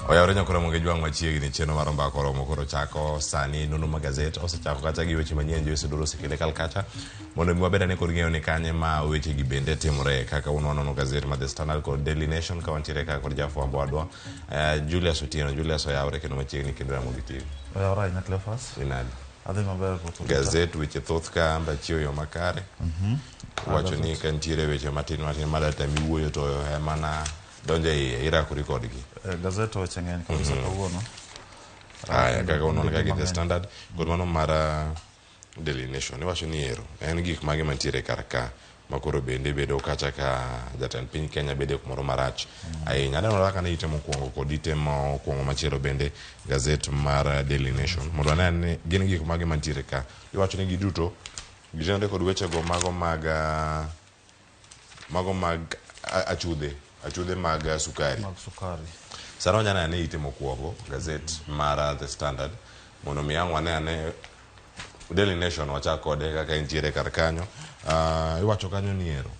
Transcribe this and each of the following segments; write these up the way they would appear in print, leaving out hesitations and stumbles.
Oyawre nyakora moge jwang' machiegni chenro mar ombaka oromo koro chako sani nono ma gazet osechako kacha gi weche manyien Joyce Odoro osekele kal kacha mondo mi wabed ane kod ng'eyo ni kanye ma weche gi bende timore kaka un wanono gazet ma The Standard kod Daily Nation ka wantiere ka kod jafwambo wadwa Julius Otieno. Julius oyawre kendo machiegni kendo Ramogi TV. Oyawre ahinya Cleophas. Inadi? Adhi maber ruoth orita. Gazet weche thoth ka amba chiewo yo makare. Wacho ni ka nitiere weche matin matin madatami wuoyo to emana donjo e iye irakori kodgi. Gazet weche ng'eny kabisa kawuono. Aya, kaka unono ka gi The Mang'eny. Standard kod mano mar Daily Nation iwacho ni ero en gik mage mantiere kar ka ma koro bende bedo kacha ka jatend piny Kenya bedo e kumoro marach ahinya. Aneno kaka ne ite mokwongo kod ite mokwongo machielo bende gazet mar Daily Nation mondo wane ni gin gik mage mantiere ka. Iwacho ni giduto gitenore kod wechego mago mag mago mag achudhe achudhe mag sukari. Mag sukari. Sano wanyalo neno ite mokwongo gazet mar The Standard mondo mi ang' wane ane Daily Nation wachak kode kaka entiere kar kanyo. Iwacho kanyo ni ero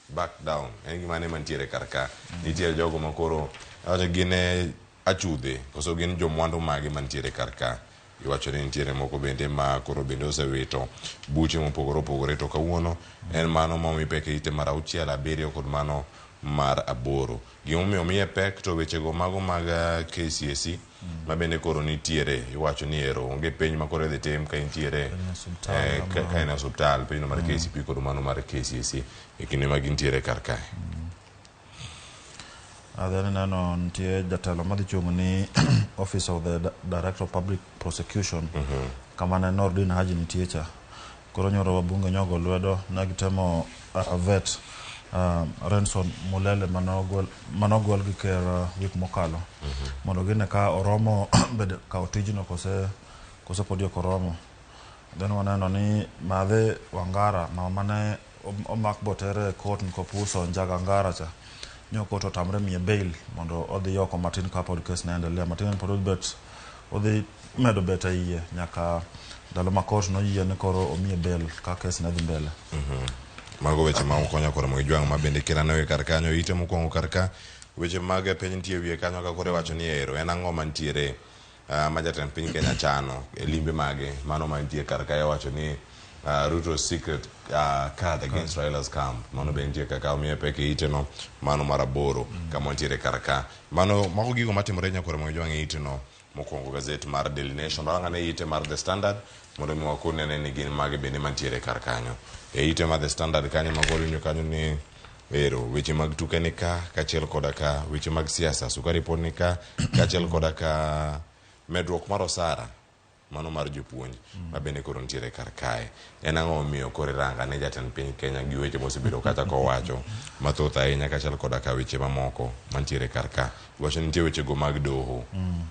back down en gima ne mantiere kar ka. Nitiere jogo ma koro iwacho gin achudhe koso gin jomwandu mage mantiere kar ka. Iwacho ni nitiere moko bende ma koro bende osewito buche mopogore opogore to kawuono en mano ma omi pek e ite mar auchiel, abiriyo kod mano mar aboro. Gimomiyo omiye pek to wechego mago mag KCSE ma bende koro nitiere iwacho ni ero onge penj ma koro idhi tim ka intiere ka in e osuptal penjno mar KCPE kod mano mar KCSE e kinde ma gintiere kar kae. Then ineno nitie jatelo madhi chung' ni Office of the Director of Public Prosecution kama ne Nordin Haji nitie cha. Koro nyoro wabunge nyogo lwedo ne gitemo vet Renson Mulele manogwel gi ker wik mokalo mondo gine ka oromo bedo kawo tijno kose podi ok oromo. Then waneno ni Madhe Wangara mama mane omak botere e court nikopuso njaga ngara cha nyo court otamre miye bail mondo odhi oko matin kapod kes ne endelea matin en pod odhi bet odhi medo bet e iye nyaka ndalo ma court noyie ni koro omiye bail ka kes ne dhi mbele. Mago weche ma okonya koro mondo ijwang' ma bende kira ne kar kanyo ite mokwongo kar ka weche mag piny nitie wiye kanyo ka koro iwacho ni ero en ang'o mantiere ma jatend piny Kenya chano e limbe mage mano mantie kar ka iwacho ni Ruto's secret card against Raila's camp mano be nitie kaka omiye pek e ite no mano mar aboro kama wantiere kar ka mano mago gigo matimore nyakore mondo ijwang' e ite no mokwongo gazet mar Daily Nation warang ane ite mar The Standard mondo mi wakone ane ni gin mage bende mantiere kar kanyo e ite mar The Standard kanyo mago winjo kanyo ni ero weche mag tuke ni ka kaachiel koda ka weche mag siasa sukari pod ni ka kaachiel koda ka medruok mar osara mano mar jopuonj ma bende koro nitiere kar kae. En ang'o momiyo koro iranga ne jatend piny Kenya gi weche mosebedo kata kowacho mathoth ahinya kaachiel koda ka weche mamoko mantiere kar ka. Iwacho ni nitie weche go mag doho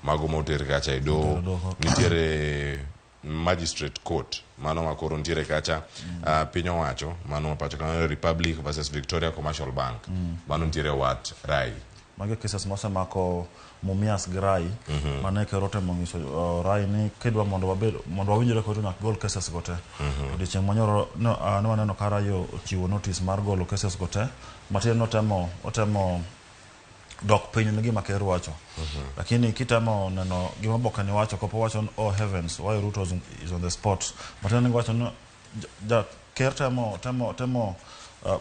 mago moter kacha e doho nitiere magistrate court mano ma koro nitiere kacha piny owacho mano ma pacho kanyo Republic versus Victoria Commercial Bank mano nitiere wat Rai. Magi cases mosemako Mumias gi Rai mane ker otemo nyiso Rai ni kidwa mondo wabed mondo wawinjre kodi to nyaka gol cases go te. Odiochieng' manyoro ne waneno ka Rai ochiwo notice mar golo cases go te matin notemo otemo dok piny ne gima ker wacho. Lakini kitemo neno gima oboke ni wacho kopo wacho ni oh heavens why Ruto is on the spot. Matiende ni giwacho ni ja ker temo temo temo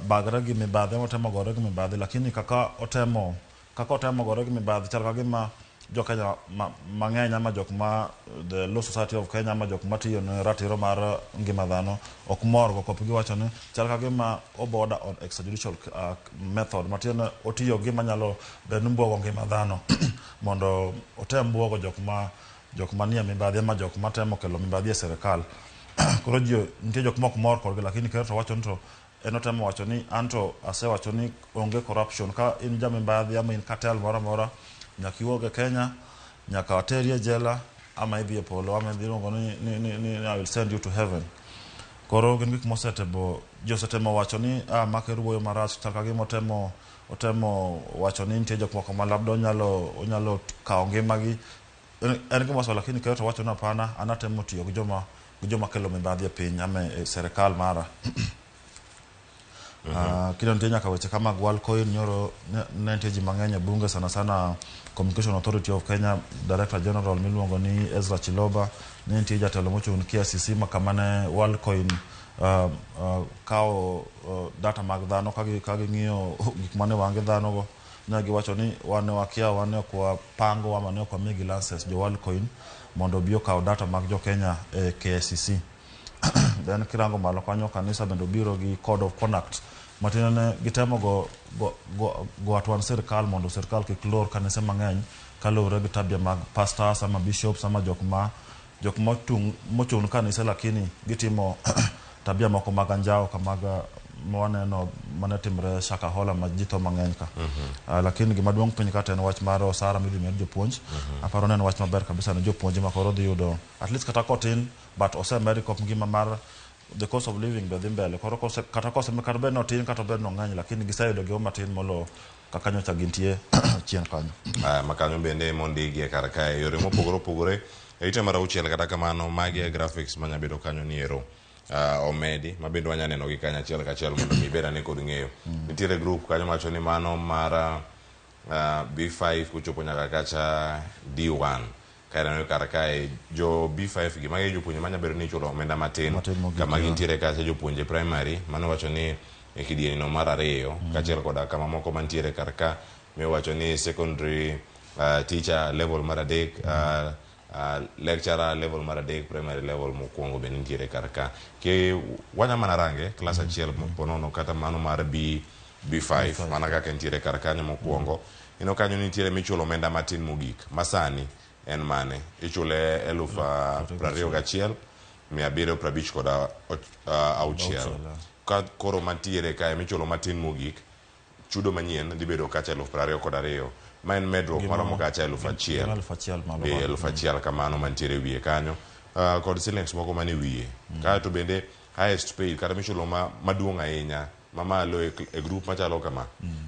bagre gi mibadhi ama otemo gore gi mibadhi lakini kaka otemo kaka otemo gore gi mibadhi chal ka gima jo Kenya mang'eny ama jok ma the Law Society of Kenya ama jok matiyo ne ratiro mar ngima dhano ok mor go kop giwacho ni chal ka gima o border on extrajudicial method matiende otiyo gi manyalo bedo ni buogo ngima dhano mondo otem buogo jok ma jok manie mibadhi ama jok matemo kelo mibadhi e sirikal. Koro ji nitie jok mok mor kodgi lakini ker to wacho ni to en otemo wacho ni anto asewacho ni onge corruption ka in ja mibadhi ama in cartel moro amora nyaka iwuog e Kenya nyaka teri e jela ama idhi e polo ama idhi iluongo ni I will send you to heaven. Koro gin gik mosetemo ji osetemo wacho ni ah ma ker wuoyo marach chal ka gima otemo otemo wacho ni nitie jok moko ma labda onyalo onyalo kawo ngimagi en gima wacho lakini ker to wacho ni hapana an atemo tiyo gi joma gi joma kelo mibadhi e piny ama e sirikal mara. Kendo nitie nyaka weche kama mag Worldcoin nyoro ne nitie ji mang'eny e bunge sana sana Communication Authority of Kenya Director General miluongo ni Ezra Chiloba ne nitie jatelo mochung' ne KICC ma kama ne Worldcoin kawo data mag dhano ka ging'iyo gik mane wang' gi dhano go ne giwacho ni wan ne wakia wan ne ok wapango ama ne ok wamigi license jo Worldcoin mondo obi okaw data mag jo Kenya e KICC. Then kirango malo kanyo kanisa bende obiro gi code of conduct matiende ne gitemo go atwan sirikal mondo sirikal kik lor kanise mang'eny kaluwore gi tabia mag pastors ama bishops ama jok mochung' kanise lakini gitimo tabia moko mag anjawo kamaga mwaneno mane timre Shakahola ma ji tho mang'eny ka. Lakini gima duong' piny ka to en wach mar osara midhi med jopuonj. Aparo ni en wach maber kabisa ne jopuonj ma koro dhi yudo at least kata kotin but osemed kop ngima mar the cost of living be dhi mbele koro kose, kata kose kata bed notin kata bed nong'eny lakini giseyudo gima matin molo kaka nyocha gintie chien kanyo. Ma kanyo bende mondigie kar kae yore mopogore opogore e ite mar auchiel. Kata kamano magi e graphics manya bedo kanyo ni ero omedi ma bende wanya neno gi kanyo achiel kachiel mondo mi ibed ane kod ng'eyo. Nitiere group kanyo mawacho ni mano mar B5 kochopo nyaka kacha D1 ka ineno kar kae jo B5 gi magi jopuonje manya bedo ni ichulo omenda matin kama gintiere kacha jopuonje primary mano wacho ni e kidieny no mar ariyo kaachiel koda kama moko mantiere kar ka miwacho ni secondary teacher level mar adek, lecturer level mar adek, primary level mokwongo bende nitiere kar ka. Ki wanya mana range klas achiel ponono kata mano mar B5 mana kaka nitiere kar kanyo mokwongo. Ineno kanyo nitiere michulo omenda matin mogik masani en mane ichule 21,756. Ka koro mantiere kae michulo matin mogik chudo manyien dhi bedo kacha 22,000 ma en medruok maromo kacha 1,000. 1,000 malo. 1,000 kamano mantiere e wiye kanyo kod shillings moko mane wiye. Kaeto bende highest paid kata michulo maduong' ahinya mamalo e group machalo kama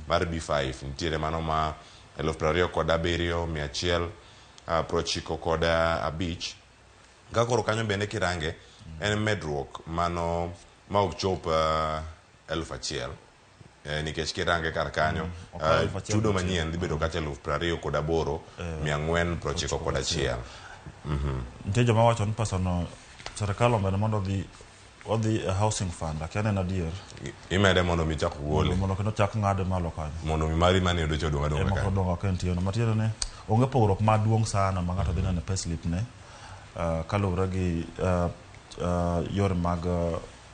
mar B5 nitiere mano ma 27,195. Ka koro kanyo bende kirange en medruok mano ma ok chop 1,000 nikech kirange kar kanyo chudo manyien dhi bedo kacha 28,491. Nitie joma wacho ni pesa no sirikal omedo mondo odhi e housing fund. Akia ni en adier. Imede mondo mi chak gole. Mondo kendo chak ng'ade malo kanyo. Mondo mi mari mane yudo cha odong' adong'a kanyo. Ema odong' ka entie no. Matiende ni onge pogruok maduong' sana ma ng'ato dhi neno e payslip ne kaluwore gi yore mag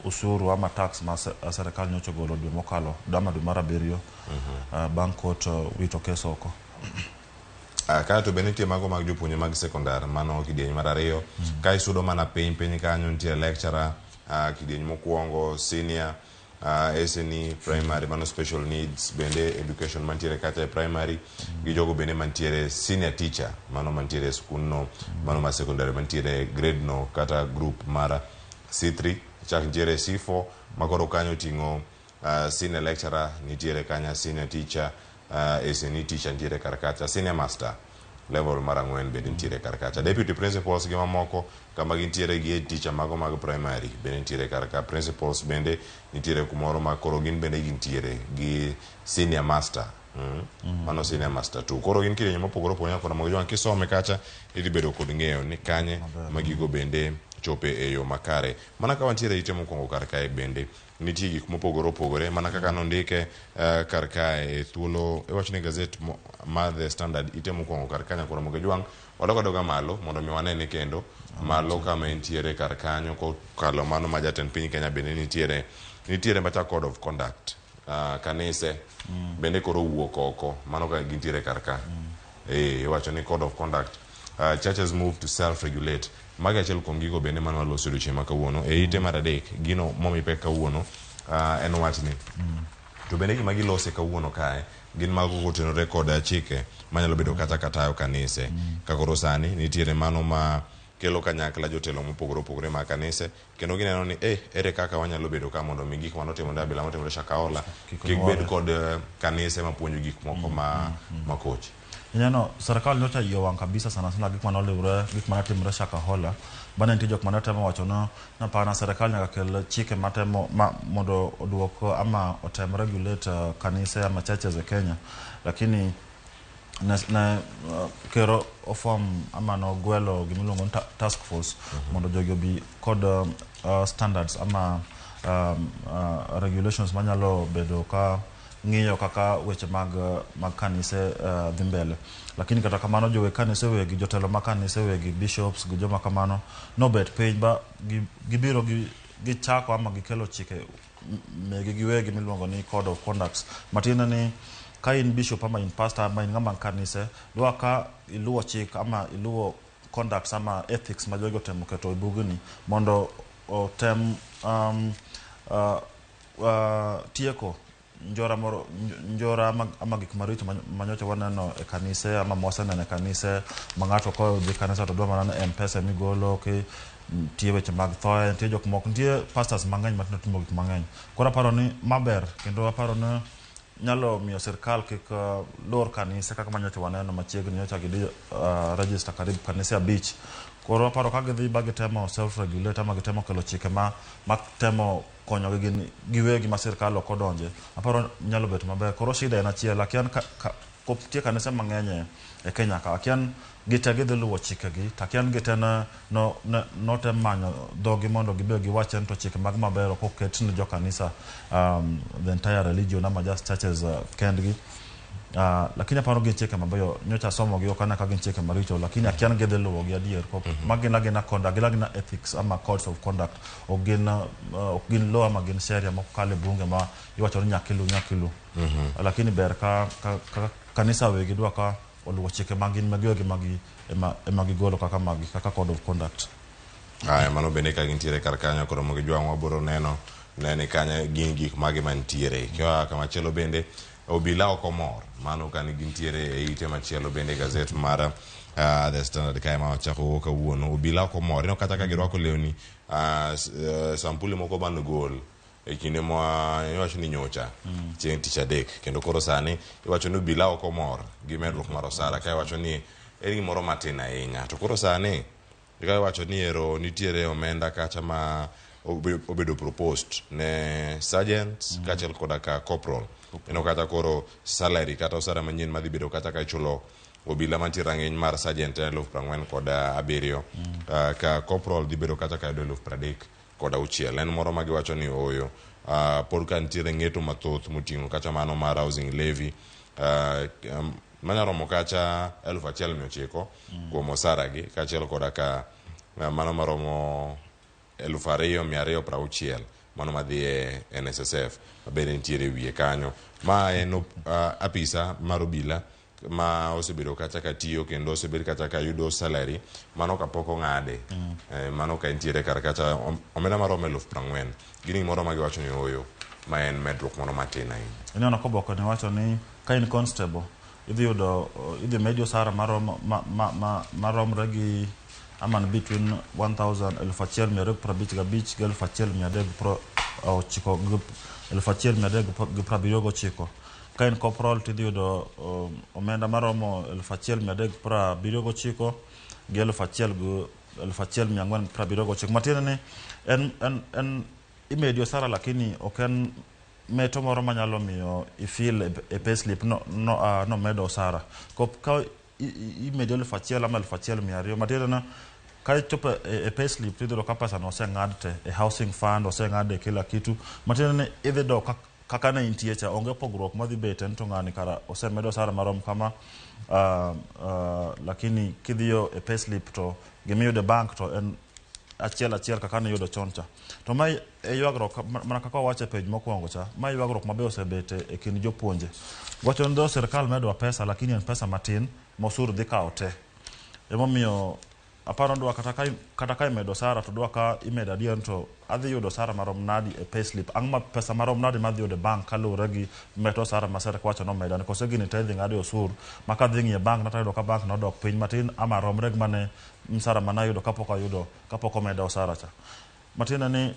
usuru ama tax ma sirikal nyocha ogolo dwe mokalo ama dwe mar abiriyo bang' court wito kes oko. Kaeto bende nitie mago mag jopuonje mag sekondar mano kidieny mar ariyo. Ka isudo mana piny piny kanyo nitie lecturer kidieny mokwongo, senior, SNE primary mano special needs bende education mantiere kacha e primary gi jogo bende mantiere senior teacher mano mantiere e skundno mano mar secondary mantiere grade no kata group mar C3 chak nitiere C4 makoro kanyo oting'o senior lecturer nitiere kanya, senior teacher, SNE teacher nitiere kar kacha, senior master level mar ang'wen bende nitiere kar kacha, deputy principals gi mamoko kama gintiere gi head teacher mago mag primary bende nitiere kar ka, principals bende nitiere kumoro ma koro gin bende gintiere gi senior master. Mano senior master 2 koro gin kidienje mopogore opogore nyaka mondo jwang' kisome kacha idhi bedo kod ng'eyo ni kanye ma gigo bende chope e yo makare. Mana ka wantiere ite mokwongo kar kae bende nitie gik mopogore opogore mana kaka nondike kar kae e thuolo iwacho ni gazet mar The Standard ite mokwongo kar kanyo koro mondo jwang' wadok adoga malo mondo mi wanene kendo malo kama entiere kar kanyo kokalo mano ma jatend piny Kenya bende nitiere macha code of conduct kanise bende koro wuok oko mano ka gintiere kar ka. Iwacho ni code of conduct, churches move to self regulate. Magi achiel kuom gigo bende mane waloso odiochieng' ma kawuono e ite mar adek. Gino momi pek kawuono en wachni to bende gima gilose kawuono kae gin mago kotenore kod chike manyalo bedo kata katayo kanise. Ka koro sani nitiere mano ma kelo kanyakla jotelo mopogore opogore mag kanise kendo gineno ni ere kaka wanyalo bedo ka mondo mi gik manotimore Abila motimore Shakahola kik bed kod kanise mapuonjo gik moko ma makoch. Ineno sirkal nyocha iye owang' kabisa sana sana gik mane oluwre gik mane timre Shakahola. Bane nitie jok mane temo wacho no napana sirkal nyaka kel chike matemo ma, mondo oduok ama otem regulate kanise ama churches e Kenya. Lakini ne kero oform ama nogwelo gimiluongo ni task force mondo jogi obi kod standards ama regulations manyalo bedo ka ng'iyo kaka weche mag kanise dhi mbele. Lakini kata kamano jowe kanise wegi, jotelo mag kanise wegi, bishops gi joma kamano nobet piny ba gibiro gi gichako ama gikelo chike megi giwegi miluongo ni code of conducts, matiende ni ka in bishop ama in pastor ama in ng'ama kanise, dwa ka iluwo chik ama iluwo conducts ama ethics ma jogi otemo keto e bugni mondo otem tieko njora moro, njora ama gik maricho manyocha waneno e kanise ama mwaseneno e kanise, ma ng'ato kodhi kanisa to dwa mana ni M-Pesa migolo ki nitie weche mag thoe, nitie jok moko, nitie pastors mang'eny matindo timo gik mang'eny. Koro aparo ni maber kendo aparo ni nyalo miyo sirkal kik lor kanise kaka manyocha waneno machiegni nyocha gidhi register karibu kanise 5. Koro aparo ka gidhi ba gitemo self regulate ama gitemo kelo chike ma temo konyogi gin giwegi ma sirkal ok odonje, aparo nyalo bet maber. Koro shida en achiel, akian ka nitie kanise mang'eny e Kenya ka, akian gite gidhi luwo chikegi, to akian gite ne, no, ne, notem manyo dhogi mondo gibe giwach ni to chike mag maber ok oket ne jokanisa, the entire religion ama just churches kendgi. Lakini aparo gin chike mabeyo, nyocha somogi ok aneno ka gin chike maricho, lakini akian gidhi luwogi adier. Ma gin agina conduct, gin agina ethics ama codes of conduct, ok gin law ama gin sheria mok kal e bunge ma iwacho ni nyaka ilu, nyaka ilu. Lakini ber ka kanisa wegi dwa ka oluwo chike ma gin magiwegi magi ema gigolo kaka magi kaka code of conduct. Aya, mano bende ka gintiere kar kanyo koro mogi jwang' wabiro neno ne ni kanyo gin gik mage mantiere. Koa kamachielo bende obila ok omor mano ka gintiere e ite machielo bende gazet mar The Standard kae ma wachako go kawuono. Obila ok omor, ineno kata ka girwako lewni sampuli moko manogol e kinde ma iwacho ni nyocha chieng' tich adek, kendo koro sani iwacho ni obila ok omor gi medruok mar osara ka iwacho ni en gimoro matin ahinya. To koro sani ka iwacho ni ero nitiere omenda kacha ma obedo proposed ne sergeants kaachiel koda ka corporal. Ineno kata koro salary kata osara manyien madhi bedo kata ka ichulo obila mantie rang'iny mar sergeant en 47,000, ka corporal dhi bedo kata ka yudo 36,000. En moro ma giwacho ni ooyo, pod ka nitiere ng'eto mathoth moting'o kacha mano mar housing levy manya romo kacha 1,900 kuom osara gi, kaachiel koda ka mano maromo 2,260 mano madhi e NSSF mabende nitiere e wiye kanyo. Ma en apisa mar obila ma osebedo kacha ka tiyo kendo osebed kacha ka yudo salary mano kapok ong'ade, mano ka entiere kar kacha omenda maromo 40,000. Gin gimoro ma giwacho ni ooyo, ma en medruok moro matin ahinya. Ineno koboke ni wacho ni ka in constable idhi yudo idhi medi osara maromo maromre gi ama ni between 1000 1,255 gi 1,390 gi 1,379. Ka in corporal to idhi yudo omenda maromo 1,379 gi 1,000 gi 1,479, matiende ni en imedi osara, lakini ok en meto moro manyalo miyo ifeel e payslip no, nomedo osara. Ka imedi 1,000 ama 1,200, matiende ni ka ichopo e payslip to idhi yudo ka pesa no oseng'ad te e housing fund, oseng'ad e kila kitu, matiende ni idhi dok kaka ne intie cha, onge pogruok madhi bete ni to ng'ani kara osemed osara marom kama, lakini kidhiyo e payslip to gimiyudo e bank to en achiel achiel kaka niyudo chon cha. To ma e ywagruok mana kaka wawacho e page mokwongo cha, ma ywagruok mabe osebete e kind jopuonje wacho ni dho sirkal medwa pesa, lakini en pesa matin ma osuru dhi kawo te. Emomiyo aparo dwa kata ka imedo osara to dwa ka imedo adier to adhi yudo osara marom nadi e payslip, ang' ma pesa marom nadi madhi yudo e bank kaluwore gi meto osara ma sirkal wacho nomeda ni, kose gini te idhi ng'ade osuru ma kadhi ng'iyo e bank natayudo ka bank nodok piny matin ama romre gi mane msara manayudo kapok ayudo kapok omeda osara cha. Matiende ni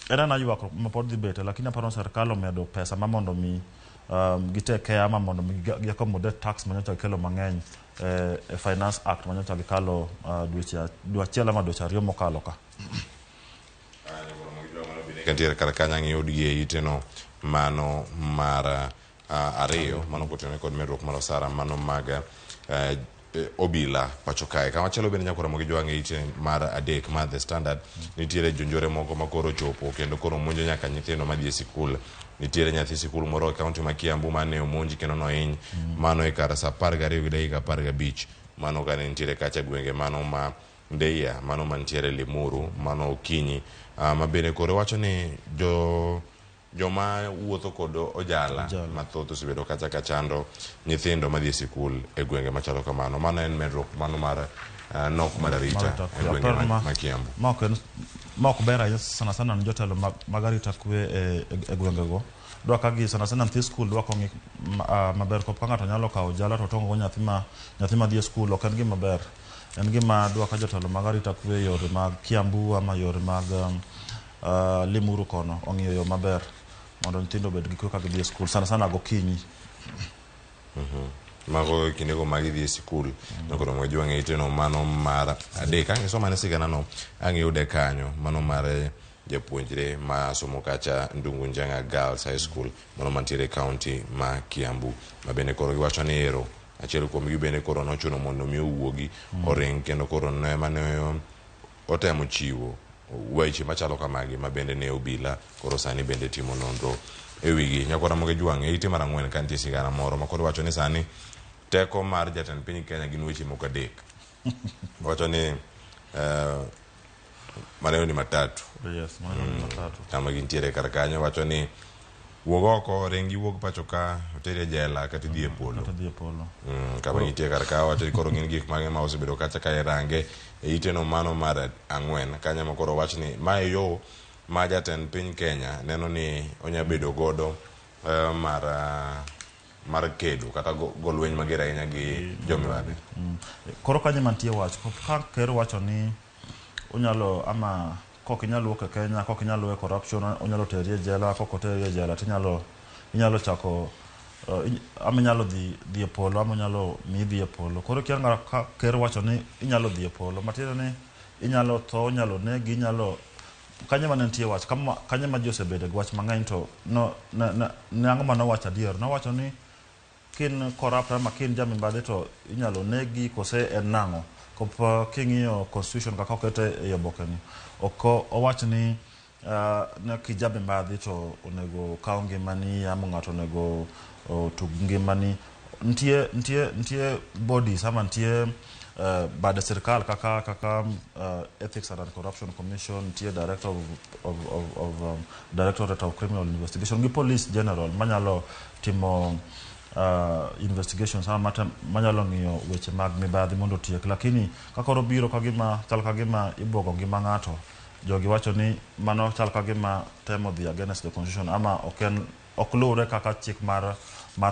en ana ywak ma pod dhi bete, lakini aparo ni sirkal omedo pesa ma mondo mi gi take care ama mondo mi gi accommodate tax manyocha gikelo mang'eny. e Finance Act manyocha gikalo dwe achiel ama dweche 2 mokalo ka. Kantiere kar kanyo ang' iyudgi e iteno mano mar 2 mano kotenore kod medruok mar osara mano mag obila pacho kae. Kamachielo bende nyaka Ramogi Jwang' e ite mar 3 mar The Standard nitiere jonjore moko ma koro chopo kendo koro monjo nyaka nyithindo madhi e sikul. Nitiere nyathi sikul moro e kaunti ma Kiambu mane omonji kendo nohiny mano e kar saa 12:15 mano kane nitiere kacha gwenge mano ma Ndeia mano mantiere Limuru mano okinyi ma bende koro wacho ni joma wuotho kod ojala mathoth osebedo kacha ka chando nyithindo madhi e sikul e gwenge machalo kamano. Mano en medruok mano mar nok mar arita e gwenge ma Kiambu. Ma ok ber ahinya sana sana ne jotelo mag arita kwe e gwengego. Dwa ka gi sana sana nyathi skul dwa kong'i maber ka ng'ato nyalo kawo ojala to otong'o go nyathi madhi e skul ok en gima ber. En gima dwa ka jotelo mag arita kwe yore mag Kiambu ama yore mag Limuru kono ong'iyo yo maber mondo nyithindo obed gi kwe ka gidhi e skul sana sana gokinyi. Mago kindego ma gidhi e sikul nyaka Ramogi Jwang' e iteno mano mar 3. Ang' isom ane siganano ang' iyude kanyo mano mar japuonjre ma somo kacha Ndungu Njenga Girls High School mano mantiere e kaunti ma Kiambu ma bende koro giwacho ni ero achiel kuomgi bende koro nochuno mondo mi owuogi oring kendo koro ne mane otemo chiwo weche machalo kamagi ma bende ne obila koro sani bende timo nonro e wigi. Nyaka Ramogi Jwang' e ite mar 4 ka nitie sigana moro ma koro wacho ni sani teko mar jatend piny Kenya gin weche moko 3. Wacho ni maneno ni matatu. Yes, maneno ni matatu. Kama gintiere kar kanyo wacho ni wuog oko, ringi wuog pacho ka, oteri e jela kata idhi e polo. Kata idhi e polo. Kama gintie kar ka wacho ni koro gin gik mage ma osebedo kacha ka irange e iteno mano mar 4 kanyo ma koro wach ni mae yo ma jatend piny Kenya neno ni onya bedo godo mar kedo kata go lweny mager ahinya gi jomibadhi. Koro kanyo mantie wach ka ker wacho ni onyalo ama kok inyal wuok e Kenya, kok inyal weyo corruption, onyalo teri e jela, kok oteri e jela tinyalo inyalo chako ama inyalo dhi e polo ama onyalo miyi dhi e polo. Koro kia ng'a ka ker wacho ni inyalo dhi e polo, matiende ni inyalo tho, inyalo negi, inyalo kanyo mane nitie wach, kanyo ma ji osebede gi wach mang'eny to no ne ang'o mane owacho adier? Nowacho ni kin corrupt ama kin jamibadhi to inyalo negi kose en nang'o? Kopo king'iyo constitution kaka okete e oboke ni, ok owach ni ne kijamibadhi to onego kaw ngimani ama ng'ato onego otug ngimani. Nitie bodies ama nitie bade sirkal kaka Ethics and Anti-Corruption Commission, nitie Director of Directorate of Criminal Investigation gi Police General manyalo timo investigations ama manyalo ng'iyo weche mag mibadhi mondo otiek. Lakini ka koro biro kagima chal kagima ibwogo ngima ng'ato, jogi wacho ni mano chal kagima temo dhi against the constitution ama ok luwre kaka chik mar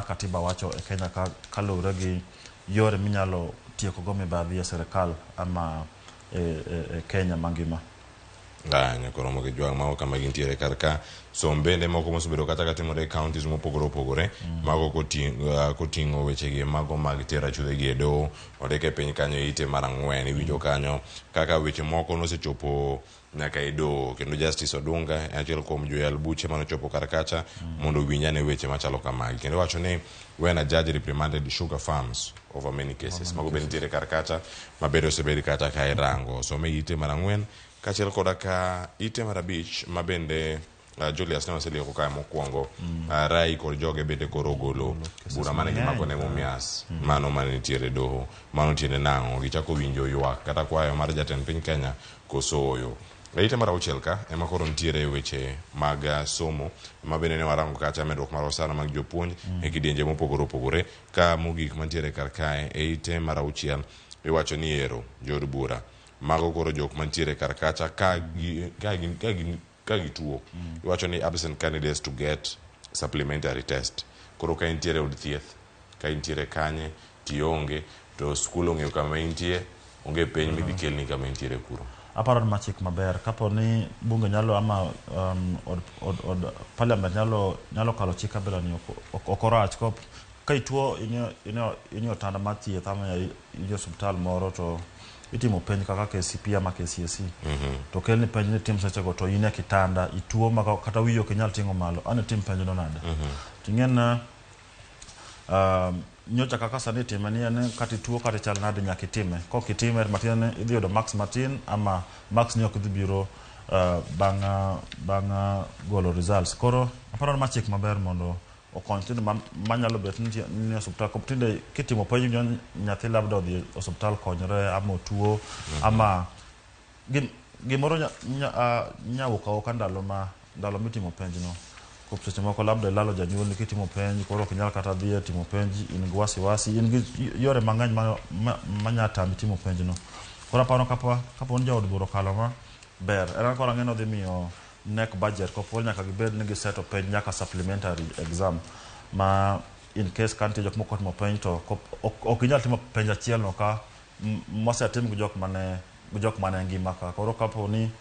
katiba wacho e Kenya kaluwre gi yore minyalo tieko go mibadhi e sirkal ama e Kenya mangima. Nyaka Ramogi Jwang' mago kama gintiere kar ka. Som bende moko mosebedo kata katimore e counties mopogore opogore mago koting'o wechegi mago mag tero achudhe gi e doho ondik e piny kanyo ite mar 4 iwinjo kanyo kaka weche moko nosechopo nyaka e doho kendo Justice Odunga en achiel kuom joyal buche manochopo kar kacha mondo owinj ane weche machalo kamagi kendo wacho ni when a judge reprimanded sugar farms over many cases mago bende nitiere kar kacha mabende osebed kata ka irango. Some ite mar 4 kaachiel koda ka ite mar 5 ma bende Julius ne waselieko kae mokwongo Rai kod joge bende koro ogolo bura mane gimako ne Mumias mano mane nitiere doho. Mano tiende nang'o? Gichako winjo ywak kata kwayo mar jatend piny Kenya koso oyo. E ite mar 6 ka ema koro nitiere weche mag somo ma bende ne warango kacha medruok mar osara mag jopuonj e kidienje mopogore opogore. Ka mogik mantiere kar kae e ite mar 6 iwacho ni ero jood bura mago koro jok mantiere kar kacha ka gituo iwacho ni absent candidates to get supplementary test. Koro ka intiere od thieth, ka intiere kanye tionge to skul ong'eyo kama intie, onge penj midhi kelni kama intiere kuro. Aparo ni ma chik maber kapo ni bunge nyalo ama od parliament nyalo kalo chik kabila ni ok orach. Ka ituo in e otanda mar thieth ama in e osiptal moro to itimo penj kaka KCPE ama KCSE. To kelni penj ni tim sechego to in e kitanda ituo ma kata wiyi ok inyal ting'o malo an itim penj no nade? Ting'e ni nyocha kaka sani itime ni en kata ituo kata ichal nade nyaka itime. Kok itime matiende ni idhi yudo marks matin ama marks ni ok dhi biro bang' golo results. Koro aparo ni ma chik maber mondo okony nyithindo manyalo bet ni ni osiptal. Tinde kitimo penj iwinjo ni nyathi labda odhi e osiptal konyre ama otuo ama gimoro nyawuok awuoka ndalo ma ndalo mitimo penj no. Kop seche moko labda ilalo janyuolni kitimo penj koro ok inyal kata dhi e timo penj in gi wasiwasi in gi yore mang'eny ma tami timo penj no. Koro aparo kapo ni jaod bura okalo ma ber. En koro ang'e ni odhi miyo KNEC budget kopo nyaka gibed ni giseto penj nyaka supplementary exam ma in case ka nitie jok moko timo penj to ok inyal timo penj achiel no ka mosetim gi jok mane ngima ka. Koro kapo ni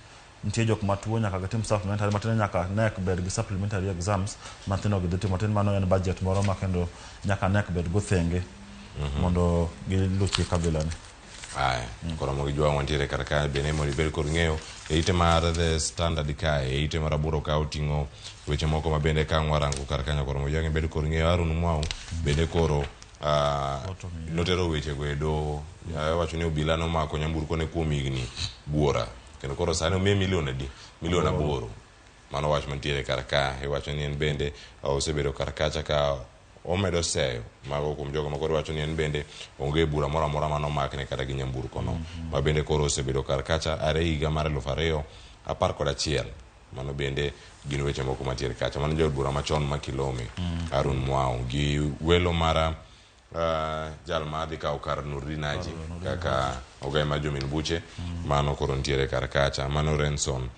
nitie jok matuo nyaka gitim supplementary matiende nyaka KNEC bed gi supplementary exams ma nyithindo gi dhi timo. Matiende mano en budget moro ma kendo nyaka KNEC bed go thenge mondo gilu chik kabila ni. Aya, koro mogi jwang' wantiere kar ka bende mondo ibed kod ng'eyo e ite mar The Standard kae, e ite mar aboro ka oting'o weche moko ma bende ka warango kar kanyo koro mogi jwang' ibed kod ng'eyo Harun Mwau bende koro notero weche go e doho wacho ni obila nomako nyamburko ne kuom higni buora kendo koro sani omiye milion adi? Milion 8. Mano wach mantiere kar ka iwacho ni en bende osebedo kar kacha ka omedo seyo mago kuom jogo ma koro wacho ni en bende onge bura moro amora manomakne kata gi nyamburko no ma bende koro osebedo kar kacha are higa mar 2011. Mano bende gin weche moko mantiere kacha. Mano jaod bura machon ma Kilome Harun Mwau gi welo mara jal ma dhi kawo kar Nurdin Haji kaka ogai mar jomin buche mano koro nitiere kar kacha. Mano Renson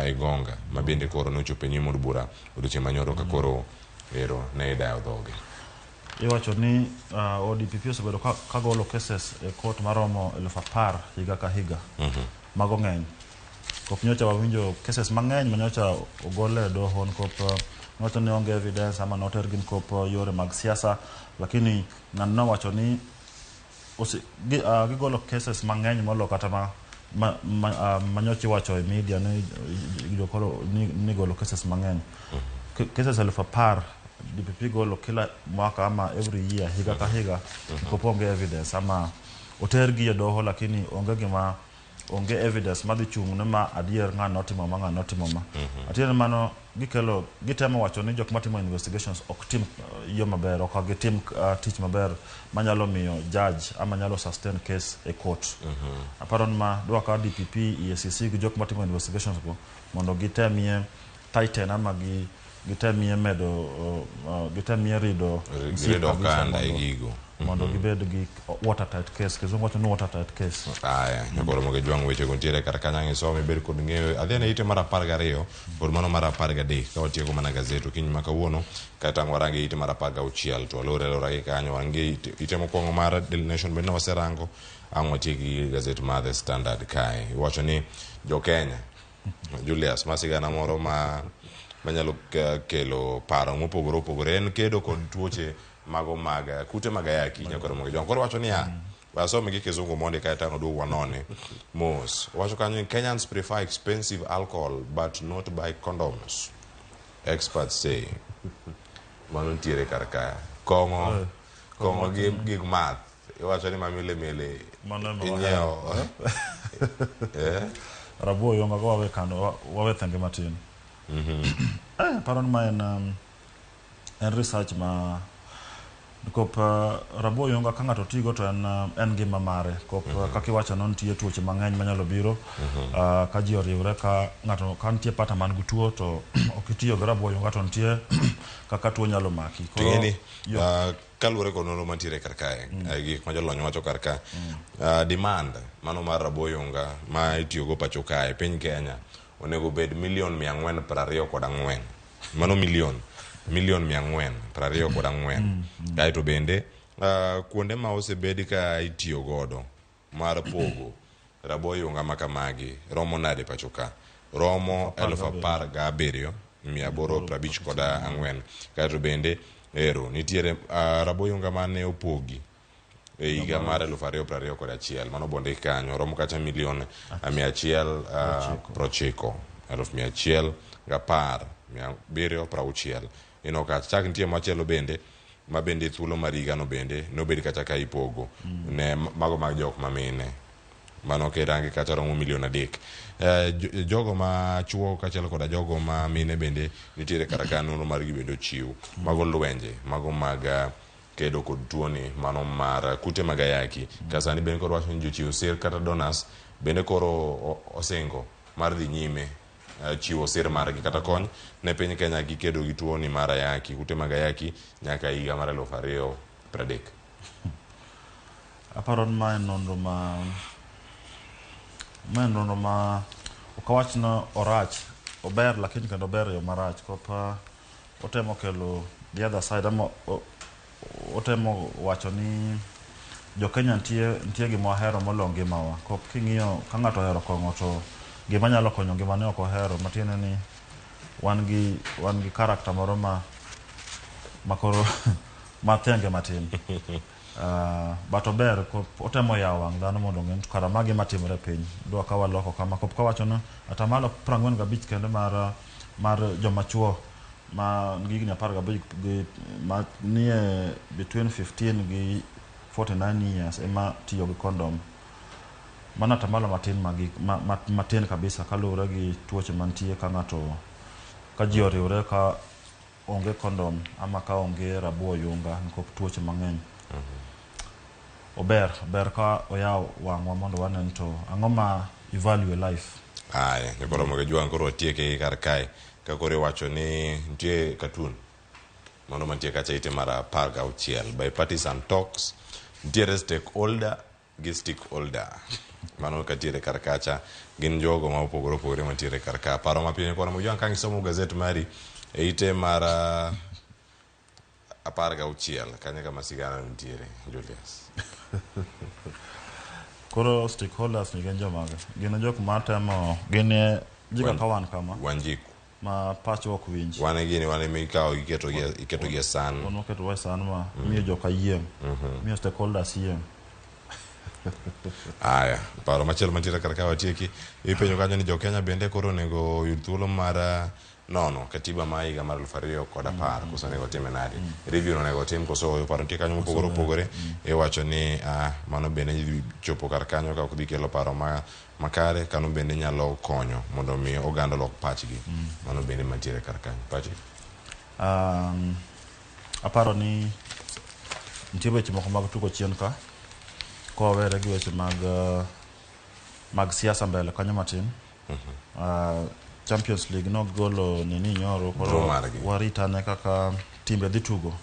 Igonga ma bende koro nochopo e nyim od bura odiochieng' manyoro ka koro ero ne idayo dhoge. Iwacho ni ODPP osebedo ka golo cases e court maromo 10,000 higa ka higa. Mago ng'eny. Kop nyocha wawinjo cases mang'eny ma nyocha ogol e doho nikop nowacho ni onge evidence ama notergi nikop yore mag siasa lakini ng'ano nowacho ni gigolo cases mang'eny molo kata ma nyocha iwacho e media ni jokoro ni golo cases mang'eny. Cases 10,000 DPP golo kila mwaka ama every year higa ka higa nikop onge evidence ama otergi e doho lakini onge gima onge evidence madhi chung' ni ma adier ng'ano notimo ma ng'ano notimo ma. Atiende mano gikelo gitemo wacho ni jok matimo investigations ok tim yo maber ok gitim tich maber manyalo miyo judge ama nyalo sustain case e court. Aparo ni ma dwa ka DPP, EACC gi jok matimo investigations go mondo gitemie tighten ama gitemie medo gitemie rido rido okanda e gigo mondo gibed gi watertight case. Kizungu wacho ni watertight case. Aya, nyakoro mogi jwang' weche go nitiere kar kanyo ang' isom ibed kod ng'eyo. Adhi ane ite mar 12 kod mano mar 13 ka watieko mana gazet okinyi ma kawuono kata ang' warange ite mar 16 to walore alora gi kanyo warange ite mokwongo mar Daily Nation bende waserango ang' watiek gi gazet mar The Standard kae. Iwacho ni jo Kenya Julius ma sigana moro ma manyalo kelo paro mopogore opogore en kedo kod tuoche mago mag kute mag ayaki nyakoro mogi jwang' koro wacho niya wasome gi kizungu mondi kae to ang' oduog wanone mos wacho kanyo ni Kenyans prefer expensive alcohol but not buy condoms experts say. Mano nitiere kar ka kong'o kong'o gi gik math iwacho ni mamile mile inyiewo Rabuo yonga go wawe kando wawe thenge matin. Aparo ni ma en research ma nikop rabuo yonga ka ng'ato tigo to en ngima mare. Kop kaka iwacho no nitie tuoche mang'eny manyalo biro ka ji oriwre ka ng'ato ka nitie pata man gi tuo to ok itiyo gi rabuo yonga to nitie kaka tuo nyalo maki. Koro kaluwore kod nonro mantiere kar kae gik ma jolony wacho kar ka demand mano mar rabuo yonga ma itiyogo pacho kae piny Kenya onego bed milion 424. Mano milion 424. Kaeto bende kuonde ma osebed ka itiyo godo mar pogo rabo yunga ma kamagi romo nade pacho ka? Romo 17,854. Kaeto bende Ero nitiere raboyunga mane opogi e higa mar 2021 mano bondik kanyo romo kacha milion 190 110,760. Ino kacha chak nitie machielo bende ma bende thuolo mar higano bende nobed kacha ka ipogo ne mago mag jok mamine mano kirange kacha romo milion 3. Jogo ma chuo kaachiel koda jogo ma mine bende nitiere kar ka nonro margi bende ochiw. Mago lwenje mago mag kedo kod tuoni mano mar kute mag ayaki. Ka sani bende koro wacho ni jochiw sir kata donors bende koro osingo mar dhi nyime chiwo sir margi kata kony ne piny Kenya gi kedo gi tuoni mar ayaki, kute mag ayaki nyaka higa mar 2030. Aparo ni ma en nonro ma ok awach ni orach, ober lakini kendo ober e yo marach. Kopa otemo kelo the other side ama otemo wacho ni jo Kenya nitie gima wahero moloyo ngimawa. Kop king'iyo ka ng'ato ohero kong'o to gima nyalo konyo ngimane ok ohero, matiende ni wan gi character moro ma koro mathenge matin. But ober otemo yawo wang' dhano mondo ong'e ni kara magi matimore e piny dwa ka waloko kama. Kop kawacho ni atamalo 45 kende mar joma chuo ma nigi higni 15 gi ma nie between 15 gi 49 years ema tiyo gi kondom. Mano atamalo matin matin kabisa kaluwore gi tuoche mantie ka ng'ato ka ji oriwre ka onge kondom ama ka onge rabo oyunga nikop tuoche mang'eny. Ober ber ka oyaw wang'wa mondo wanen to ang'o ma i value life. Aya, nyakoro moge jwang' koro watieke kar kae. Ka koro iwacho ni nitie cartoon mano mantie kacha ite mar 16 bipartisan talks nitiere stakeholder gi stakeholder mano katiere kar kacha gin jogo ma opogore opogore mantiere kar ka. Paro mapiyo nyakoro moge jwang' ka ngisomo gazet mari e ite mar 16 kanyo kama sigana nitiere Julius. Koro stakeholders ni gin jomage? Gin jok matemo gin ji kaka wan kama Wanjiku ma pachwa ok winj. Wan gini wan ema ikawo iketo gi e san. Wan waketo e san ma miyo joka yieng', miyo stakeholders yieng'. Aya, paro machielo mantiere kar ka watieki ipenjo kanyo ni jo Kenya bende koro onego oyud thuolo mar nono katiba ma higa mar 2010 koso onego time nade? Review onego otim koso paro nitie kanyo mopogore opogore. Iwacho ni mano bende dhi chopo kar kanyo ka ok dhi kelo paro makare kano bende nyalo konyo mondo mi oganda olok pachgi. Mano bende mantiere kar kanyo. Pachi? Aparo ni nitie weche moko mag tugo chien ka kowere gi weche mag siasa mbele kanyo matin. Champions League nogolo nini nyoro koro waritane kaka timbe dhi tugo.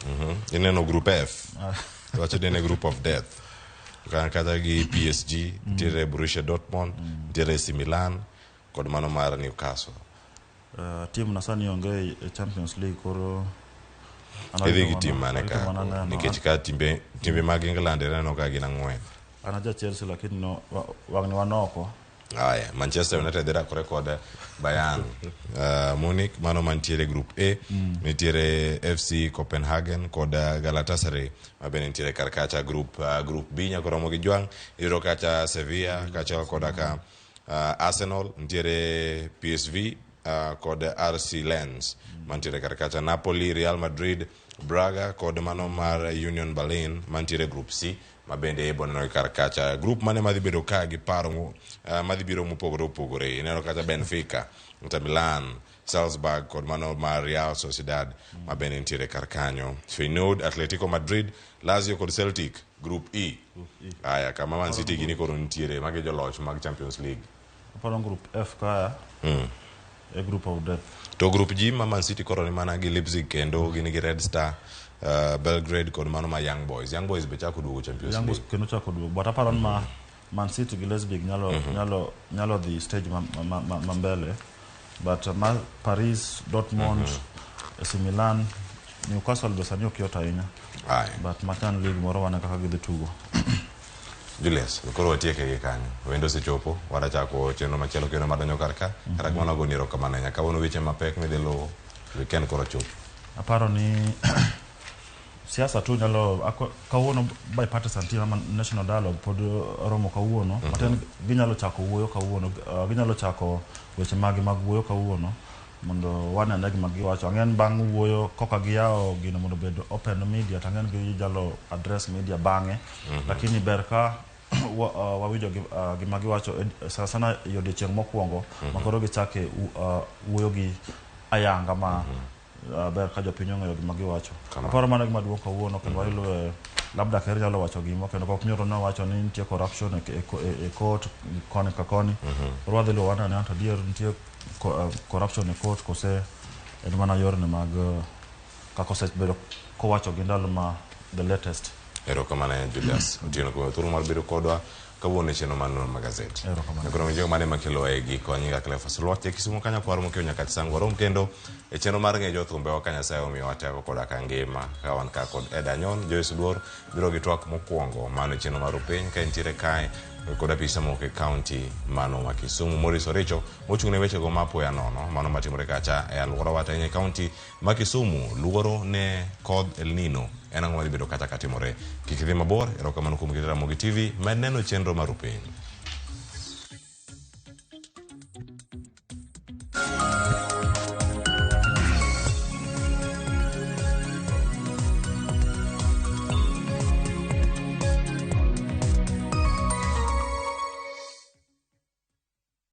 Ineno group F. Wacho ni en group of death. Kata gi PSG, nitiere Borussia Dortmund, nitiere AC Milan kod mano mar Newcastle. Team na sani onge e Champions League koro idhi gi team mane ka? Nikech ka timbe mag England ineno ka gin 4. An aja Chelsea lakini no wang'ni wan oko. Aya, Manchester United dhi rakore kod Bayern Munich mano mantiere group A. Nitiere FC Copenhagen kod Galatasaray ma bende nitiere kar kacha group B. Nyakoromo gi jwang' iyudo kacha Sevilla kaachiel koda ka Arsenal, nitiere PSV kod RC Lens mantiere kar kacha, Napoli, Real Madrid, Braga kod mano mar Union Berlin mantiere group C ma bende ibo neno kar kacha. Group mane madhi bedo ka gi paro madhi biro mopogore opogore. Ineno kacha Benfica, Inter Milan, Salzburg kod mano mar Real Sociedad ma bende nitiere kar kanyo. Feyenoord, Atletico Madrid, Lazio kod Celtic group E. Aya, kama Man City gini koro nitiere magi joloch mag Champions League. Aparo group F kaya e group of death. To group G ma Man City koro ni mana gi Leipzig kendo gin gi Red Star Belgrade kod mano ma Young Boys. Young Boys be chako duogo Champions Young Boys kendo chako duogo. But aparo ni ma Man City gi Leipzig nyalo dhi stage ma mbele. But ma Paris, Dortmund, AC Milan, Newcastle be sani ok yot ahinya. But machan league moro wane kaka gidhi tugo. Julius, koro watieke gi kanyo. Wendo osechopo, wadachako chenro machielo kendo madonjo kar ka. Kata kamano agoni erokamano ahinya. Kawuono weche mapek midhi luwo, weekend koro chopo. Aparo ni Siasa tu nyalo kawuono bipartisan team ama national dialogue pod romo kawuono. Matin ginyalo chako wuoyo kawuono, ginyalo chako weche magi mag wuoyo kawuono mondo wane ane gima giwacho. Ang'en bang' wuoyo koka giyawo gino mondo obed open media, to ang'en ginyalo address media bang'e. Lakini ber ka wawinjo gima giwacho sana sana e odiochieng' mokwongo ma koro gichake wuoyo gi ayanga ma ber ka jopiny ong'eyo gima giwacho. Aparo mano gima duong' kawuono kendo wayudo labda ker nyalo wacho gimo kendo kok nyoro nowacho ni nitie corruption e court koni ka koni. Koro wadhi luwo wane ane to adier nitie corruption e court kose en mana yorni mag kaka osebedo kowacho gi ndalo ma the latest. Erokamano Julius Otieno kuom thuolo mar bedo kodwa kawuono e chenro mar Nonro Magazet. Erokamano. Koro winjo mane makelo e giko nyinga Cleophas Oluoch e Kisumu kanyo kwaro mokiewo nyaka Chisango warom kendo e chenro mar ng'eyo jothumbe ka Nyasaye omiyowa teko koda ka ngima ka wan ka kod Eda Nyon Joyce Oduor biro gi twak mokwongo mano e chenro mar Rupiny ka entiere kae kod apisa moko e kaunti mano ma Kisumu. Maurice Oricho mochung' ne wechego ma apoya nono mano matimore kacha e alworawa to ahinya e kaunti ma Kisumu luoro ne kodh El Nino en ang'o madhi bedo kacha katimore. Kik idhi mabor, erokamano kuom keto Ramogi TV med neno chenro mar Rupiny.